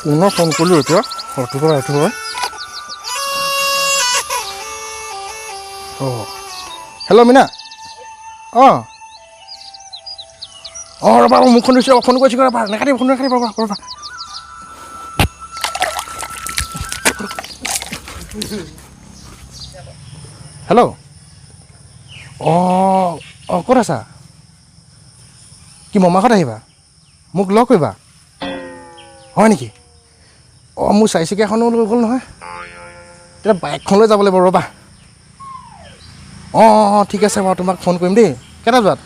পুনৰ ফোন কৰিলোঁ এতিয়া ৰাতিপুৱা ৰাতিপুৱা। অঁ হেল্ল' মীনা। অঁ অঁ ৰ'বা, মুখখন ধুইছোঁ, ফোন কৰিছোঁ, ৰ'বা নাকাটিব, ফোন নাকাটিব, ৰ'বা ৰ'বা। হেল্ল'। অঁ অঁ ক'ত আছা? কি মামা ঘৰত আহিবা? মোক লগ কৰিবা হয় নেকি? অঁ মোৰ চাৰিচকীয়াখনো লৈ গ'ল নহয়, তেতিয়া বাইকখন লৈ যাব লাগিব ৰ'বা। অঁ অঁ অঁ ঠিক আছে বাৰু, তোমাক ফোন কৰিম দেই। কেইটা বজাত?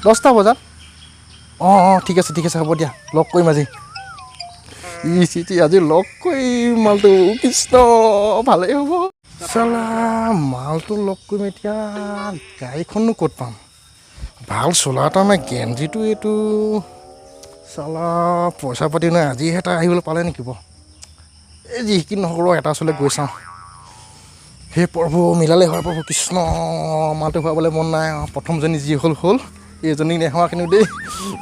10টা বজাত। অঁ অঁ ঠিক আছে, ঠিক আছে, হ'ব দিয়া, লগ কৰিম আজি। ই চি আজি লগ কৰিম মালটো, কৃষ্ণ ভালেই হ'ব। চালা মালটো লগ কৰিম, এতিয়া গাড়ীখননো ক'ত পাম? ভাল চোলা এটা নাই, গেঞ্জিটো এইটো চালা পইচা পাতি নাই, আজিহে এটা আহিবলৈ পালে নেকি বাৰু? এই যিকি নহওক ৰ এটা ওচৰলৈ গৈ চাওঁ। সেই প্ৰভু মিলালে হয় প্ৰভু, কৃষ্ণ মালটো খুৱাবলৈ মন নাই। প্ৰথমজনী যি হ'ল হ'ল, এইজনী নেহোৱা কিন্তু দেই,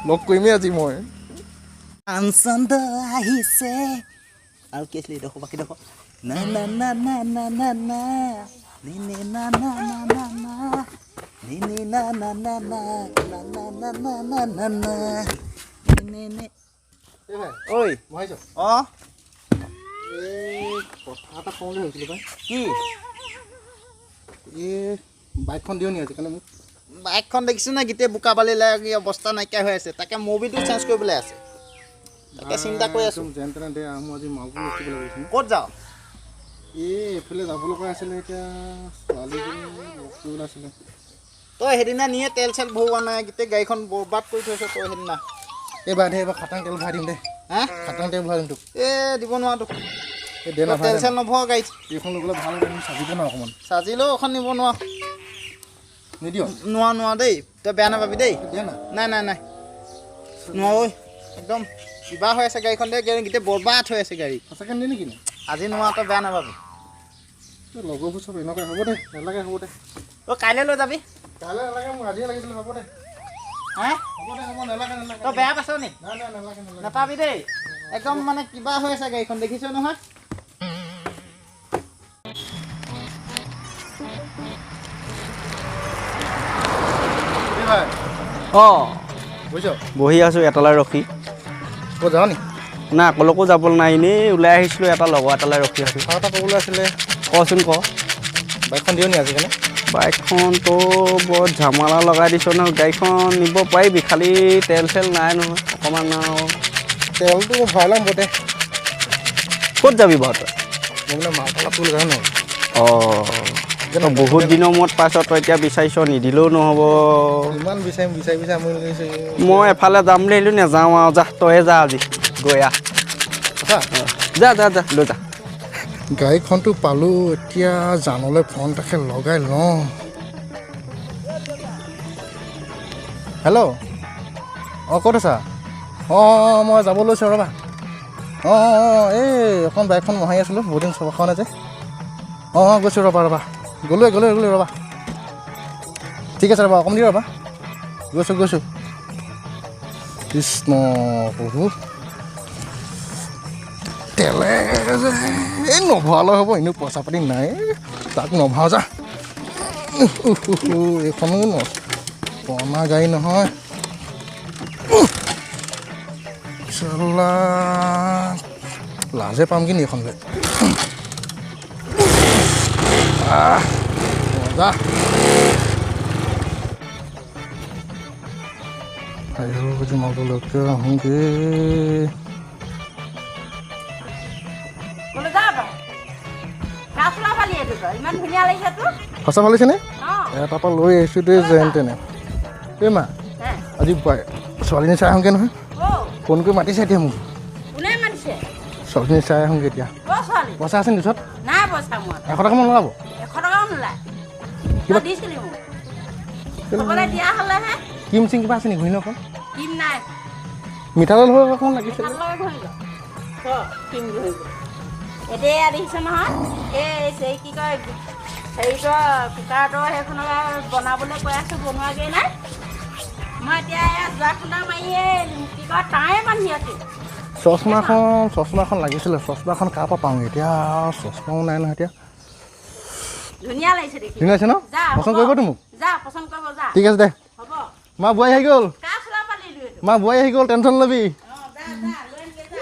লগ কৰিমেই আজি মই। আনন্দ আহিছে আৰু কি আছিলে এইডোখৰ, বাকীডোখৰ না না না না না না না নে নে না না না না না নে নে না না না না না না না না না না না নে নে। ঐ অঁ এই কথা এটা কওঁ বুলি ভাবিছিলোঁ পাই। কি? এই বাইকখন দিওঁ নি আজিকালি মোক? বাইকখন দেখিছোঁ নাই, গোটেই বোকা বালি লাগি অৱস্থা নাইকিয়া হৈ আছে, তাকে মবিলটো চেঞ্জ কৰিবলৈ আছে, তাকে চিন্তা কৰি আছোঁ। যেন তেনে দে, মোৰ আজি মালটো ৰখিব লাগিছিল। ক'ত যাওঁ? এই এইফালে যাব লগা আছিলে, এতিয়া ছোৱালীজনী লগ কৰিবলৈ আছিলে। তই সেইদিনা নিয়ে তেল চেল ভৰোৱা নাই, গোটেই গাড়ীখন বৰবাদ কৰি থৈছ তই সেইদিনা। এইবাৰ দে, এইবাৰ খাটাং তেল ভৰাই দিম দে। হা? খাটাং তেল ভৰাই দিম তোক। এই দিব নোৱাৰো তোক। এই দে না, তেল চেল নভৰাওঁ গাড়ীত। এইখন লৈ গ'লে ভাল, সাজিব ন অকণমান। সাজিলেও এখন নিব নোৱাৰো। নিদিয়? নোৱাৰো নোৱাৰো দেই, তই বেয়া নাপাবি দেই। দে না। নাই নাই নাই নোৱাৰো, একদম কিবা হৈ আছে গাড়ীখন দে, গোটেই বৰবাদ হৈ আছে গাড়ী। সঁচাকৈ নিয়ে নেকি? আজি নোৱাৰো, তই বেয়া নাপাবি। লগৰবোৰ চব এনেকুৱা, হ'ব দে, নালাগে, হ'ব দে। তই কাইলৈ লৈ যাবি। কাইলৈ নালাগে, মোক আজিয়ে লাগিছিলে, হ'ব দে। হা? হ'ব দে, হ'ব, নালাগে নালাগে। তই বেয়া পাইছ নি? নাই নাই নালাগে নালাগে। নাপাবি দেই, একদম মানে কিবা হৈ আছে গাড়ীখন, দেখিছ নহয়। অঁ বহি আছোঁ এটালৈ ৰখি। ক'ত যাওঁ নি? না ক'লৈকো যাবলৈ নাই, এনেই ওলাই আহিছিলোঁ, এটা লগৰ এটালৈ ৰখি আছোঁ। কথা এটা ক'বলৈ আছিলে। কচোন ক। বাইকখন দিওঁ নি আজিকালি? বাইকখনতো বৰ ঝামালা লগাই দিছ নহয়। গাড়ীখন নিব পাৰিবি, খালি তেল চেল নাই নহয় অকণমান। আৰু তেলটো ভৰাই ল'ম দে। ক'ত যাবি বাৰু তই? মই মানে মাল অলপ কৰিবলৈ যাওঁ নহয়। অঁ বহুত দিনৰ মূৰত পাইছ তই, এতিয়া বিচাৰিছ নিদিলেও নহ'ব। ইমান বিচাৰিম বিচাৰি বিচাৰি আমনি লাগিছে। মই এফালে যাম বুলি আহিলোঁ, নাযাওঁ আৰু, যা তয়ে যা আজি গৈ আহ। যা যা যা লৈ যা। গাড়ীখনটো পালোঁ, এতিয়া জানলৈ ফোন এটাকে লগাই লওঁ। হেল্ল'। অঁ ক'ত আছা? অঁ অঁ মই যাব লৈছোঁ ৰ'বা। অঁ অঁ অঁ এই অকণ বাইকখন মোহাৰি আছিলোঁ, বহুত দিন চলা খোৱা নাই যে। অঁ অঁ গৈছোঁ ৰ'বা ৰ'বা, গ'লোৱে গ'লোৱে গ'লোৱে ৰ'বা। ঠিক আছে ৰ'বা, অকণ দি ৰ'বা, গৈছোঁ গৈছোঁ। কৃষ্ণ প্ৰভু, তেলে যে এই নভৰালে হ'ব, এনেও পইচা পাতি নাই, তাক নভৰাওঁ যা। এইখনো ন পুৰণা গাড়ী নহয়। চালা লাজে পাম কি নি এইখন লৈ। মজা। আয়ো মালটো লগ আহোঁগৈ। সঁচা ভাল লাগিছেনে? এটাৰ পৰা লৈ আহিছোঁ দেই যেন তেনে। এই মা, আজি ছোৱালীজনী চাই আহোঁগৈ নহয়, ফোন কৰি মাতিছে এতিয়া মোক। ছোৱালীজনী চাই আহোঁগৈ এতিয়া। পইচা আছে নি ওচৰত? 100 টকামান ওলাব। কিম চিম কিবা আছে নি ঘূৰি অকণ? মিঠাতেল অকণমান লাগিছিলে। এতিয়া দেখিছে নহয়, এই কি কয় হেৰিটো কুকাৰটো সেইখনৰ বনাবলৈ কৈ আছোঁ, বনোৱাগৈ নাই। মই এতিয়া যোৱা খুন্দা মাৰিয়ে কি কয় তাঁৰে বান্ধি আছোঁ। চশমাখন লাগিছিলে, চশমাখন কাৰ পৰা পাওঁ এতিয়া? চশমাও নাই নহয় এতিয়া। ধুনীয়া লাগিছে দেখি। ধুনীয়া আছে ন? যা, পচন্দ হ'ব। কৰিবতো মোক? যা, পচন্দ কৰিব যা। ঠিক আছে দে। হ'ব। মা বোৱাৰী আহি গ'ল। কাৰ চোলা পালিলো এইটো? মা বোৱাৰী আহি গ'ল, টেনশ্যন ল'বি। অঁ, যা যা, লৈ আনগে যা।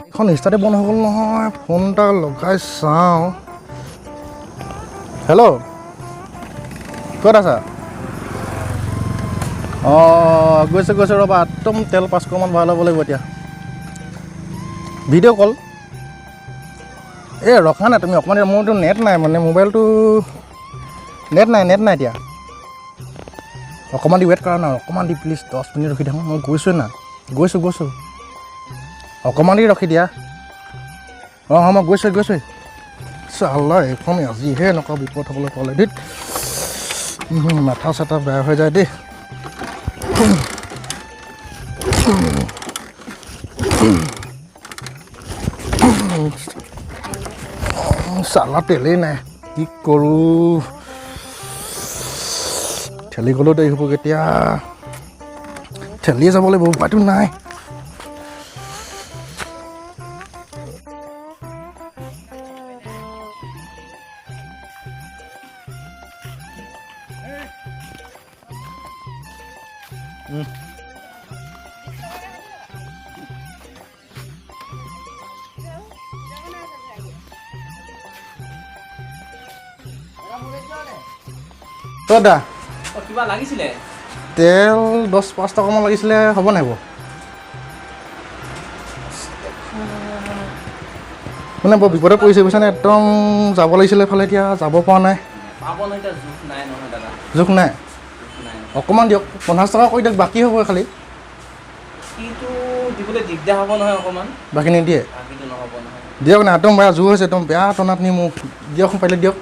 এইখন ষ্টাৰ্টে বন্ধ হৈ গ'ল নহয়। ফোন এটা লগাই চাওঁ। হেল্ল', ক'ত আছা? অঁ, গৈছোঁ গৈছোঁ, ৰ'বা, একদম তেল 500মান ভৰাই ল'ব লাগিব এতিয়া। ভিডিঅ' কল। এই ৰখা না তুমি অকণমান, মোৰতো নেট নাই, মানে মোবাইলটো নেট নাই, নেট নাই এতিয়া। অকণমান দি ৱেইট কৰা না, অকণমান দি প্লিজ 10 মিনিট ৰখি থাকোঁ। মই গৈছোঁৱে না, গৈছোঁ গৈছোঁ, অকণমান দেৰি ৰখি দিয়া। অঁ অঁ, মই গৈছোঁৱে গৈছোঁৱে। চাল্লা, এইখন আজিহে এনেকুৱা বিপদ হ'বলৈ পালে দেই। মাথা চাথা বেয়া হৈ যায় দেই। চালা, তেলেই নাই, কি কৰোঁ? ঠেলি গ'লেও দেৰি হ'ব কেতিয়া। ঠেলিয়ে যাব লাগিব, উপায়তো নাই। দাদা। অঁ, কিবা লাগিছিলে? তেল 10 5 টকামান লাগিছিলে, হ'ব নাই বাৰু? মানে বৰ বিপদত পৰিছে বুজিছানে, একদম যাব লাগিছিলে এফালে, এতিয়া যাব পৰা নাই। পাব নহয় এতিয়া, জোখ নাই নহয় দাদা। জোখ নাই? জোখ নাই। অকণমান দিয়ক, 50 টকা কৰি দিয়ক, বাকী হ'ব খালি। বাকীটো দিবলৈ দিগদাৰ হ'ব নহয় অকণমান। বাকী নিদিয়ে? বাকীটো নহ'ব নহয়। দিয়ক না, একদম বেয়া জোৰ হৈছে, একদম বেয়া টনাটনি মোক। দিয়কচোন, পাৰিলে দিয়ক।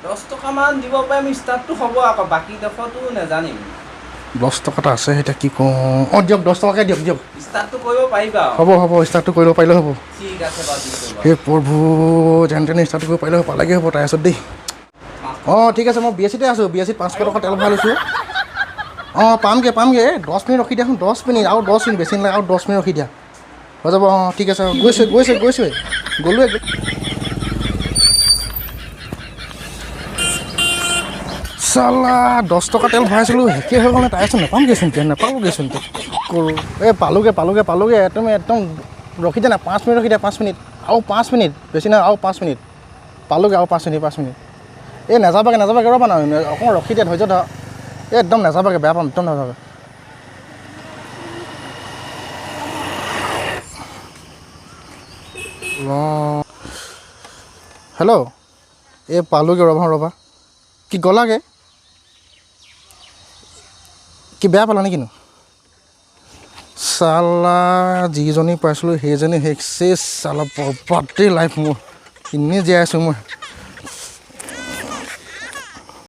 10 টকামান দিব পাৰিম, ষ্টাৰ্টটো হ'ব আকৌ, বাকী ডোখৰটো নাজানিম। 10 টকা এটা আছে, এতিয়া কি কওঁ। অঁ, দিয়ক, 10 টকাকৈ দিয়ক, দিয়ক। ষ্টাৰ্টটো কৰিব পাৰিবা আৰু? হ'ব হ'ব, ষ্টাৰ্টটো কৰিব পাৰিলে হ'ব। ঠিক আছে বাৰু, দি দিওঁ বাৰু। হে প্ৰভু, যেন তেনে ষ্টাৰ্টটো কৰিব পাৰিলে পালেগৈ হ'ব তাৰপিছত দেই। অঁ, ঠিক আছে, মই বি এছ চিতে আছোঁ, বি এছ চিত 500 টকা তেল ভৰাই লৈছোঁ। অঁ, পামগৈ পামগৈ, এই 10 মিনিট ৰখি দিয়াচোন, 10 মিনিট আৰু, 10 মিনিট বেছি নালাগে, আৰু 10 মিনিট ৰখি দিয়া, হৈ যাব। অঁ, ঠিক আছে, গৈছোঁ গৈছোঁ গৈছোঁৱে, গ'লোৱে। চালা, 10 টকা তেল ভৰাইছিলোঁ, শেষেই হৈ গ'ল নে? তাৰপিছত নাপামগৈচোন এতিয়া, নাপালোগৈচোন এতিয়া, কি কৰোঁ? এই পালোগৈ পালোগৈ পালোগৈ। তুমি একদম ৰখি দিয়া না, 5 মিনিট ৰখি দিয়া, 5 মিনিট আৰু, 5 মিনিট বেছি নহয়, আৰু 5 মিনিট, পালোগৈ, আৰু 5 মিনিট, 5 মিনিট। এই নাযাবাগৈ নাযাবাগৈ, ৰ'বা না, অকণমান ৰখি দিয়া, ধৈৰ্য ধৰা। এই একদম নাযাবাগৈ, বেয়া পাম, একদম নাযাবাগৈ। হেল্ল', এই পালোগৈ, ৰ'বা ৰ'বা। কি গ'লাগৈ? কি বেয়া পালা নেকিনো? চালা, যিজনী পাইছিলোঁ সেইজনী শেষ, চেচ, চালা, বৰবাদ দেই লাইফ মোৰ, এনেই জীয়াই আছোঁ মই।